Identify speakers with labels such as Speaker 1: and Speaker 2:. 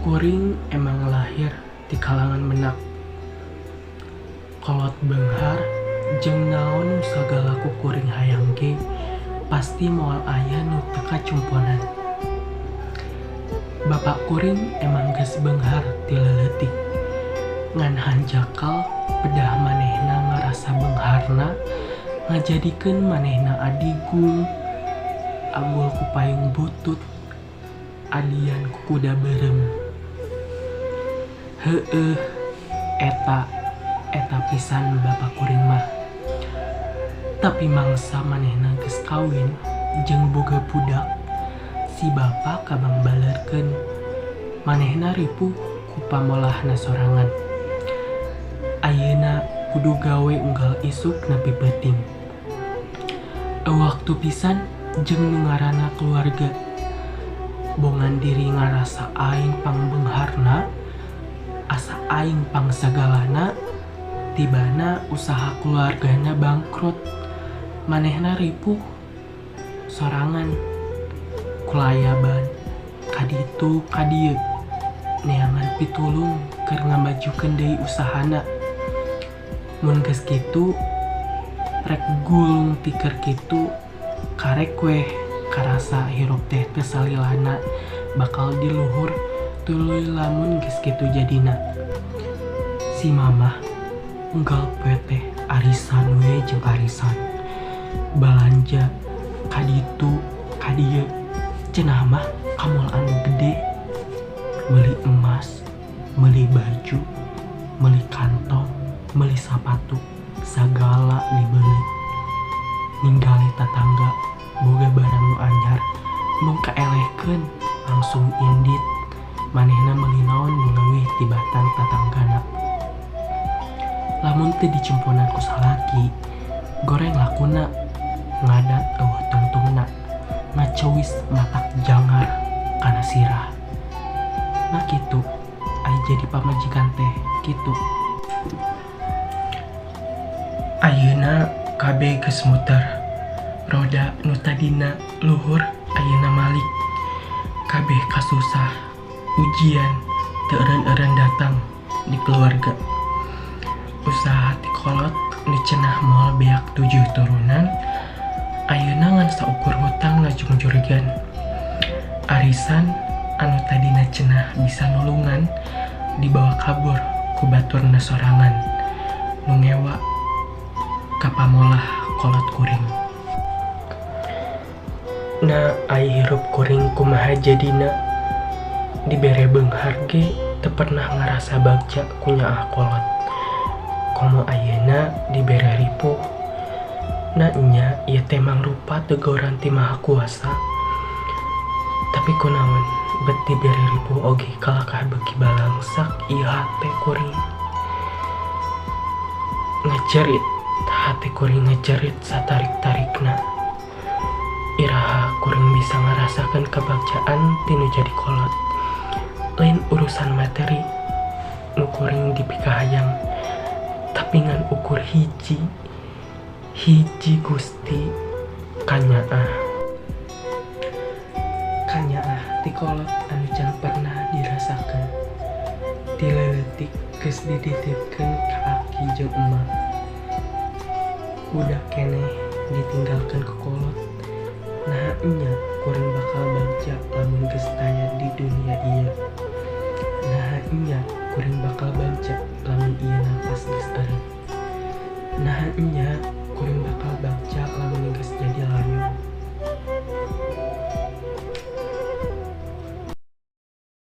Speaker 1: Kuring emang lahir di kalangan menak. Kolot beunghar jeung naon nu sagala ku kuring hayang ge pasti moal aya nu teu kacumponan. Bapak kuring emang geus beunghar ti leutik. Ngan hanjakal pedah manehna ngarasa beungharna ngajadikeun manehna adigung, agul ku payung butut, adian ku kuda beureum. Heueuh, eta pisan bapak kuring mah. Tapi mangsa manehna geus kawin jeung boga budak, si bapa kabang baleurkeun. Manehna ripuh ku pamolahna sorangan. Ayeuna kudu gawe unggal isuk nepi peuting. Waktu pisan jeung nu ngaranna keluarga. Bongan diri ngarasa aing pangbeungharna, asa aing pangsagalana, tibana usaha keluargana bangkrut. Manehna ripuh sorangan, kulayaban kaditu kadieu, neangan pitulung keur ngamajukeun deui usahana. Mun geus kitu rek gulung tikar kitu karek weh karasa hirup teh teu salilana bakal diluhur tuluy lamun geus kitu jadina. Si mamah unggal poe teh arisan we jeung arisan, balanja kaditu kadieu, cenah mah ka mall anu gede, meuli emas, meuli baju, meuli kantong, meuli sapatu, sagala dibeli. Ninggali tatangga boga barang nu anyar mung kaelehkeun langsung indit. Manehna meuli naon nu leuwih tibatan tatanggana. Lamun teu dicumponan ku salaki, goreng lakuna, ngadat eueuh tungtungna, ngaceuwis matak jangar kana sirah. Nah kitu, ai jadi pamajikan teh kitu. Ayeuna kabeh geus muter. Roda nu tadina luhur ayeuna malik. Kabeh kasusah, ujian teu eureun-eureun datang di keluarga. Usaha ti kolot nu cenah moal beak 7 turunan, ayeuna ngan saukur hutang ngajungjurgan. Arisan anu tadina cenah bisa nulungan dibawa kabur ku baturna sorangan nu ngewa ka pamolah kolot kuring. Na ai hirup kuring kumaha jadina, dibere beunghar ge teu pernah ngarasa bagja ku nyaah kolot. Komo ayeuna dibere ripuh. Na nya ieu teh mangrupa teguran ti Maha Kuasa. Tapi kunaon bet dibere ripuh oge kalakah beuki balangsak ieu hate kuring. Ngajerit, hate kuring ngajerit satarik-tarikna. Iraha kuring bisa ngarasakeun kebagjaan tinu jadi kolot. Lain urusan materi nu kuring dipikahayang, tapi ngan ukur hiji hiji Gusti kanyaah. Kanyaah ti kolot anu can pernah dirasakeun. Ti leutik geus dititipkeun ka aki jeung emak. Budak keneh ditinggalkeun ku kolot. Nah nya kuring bakal bagja lamun geus taya di dunia ieu. Nah nya kuring bakal bagja lamun ieu napas geus eureun. Nah nya kuring bakal bagja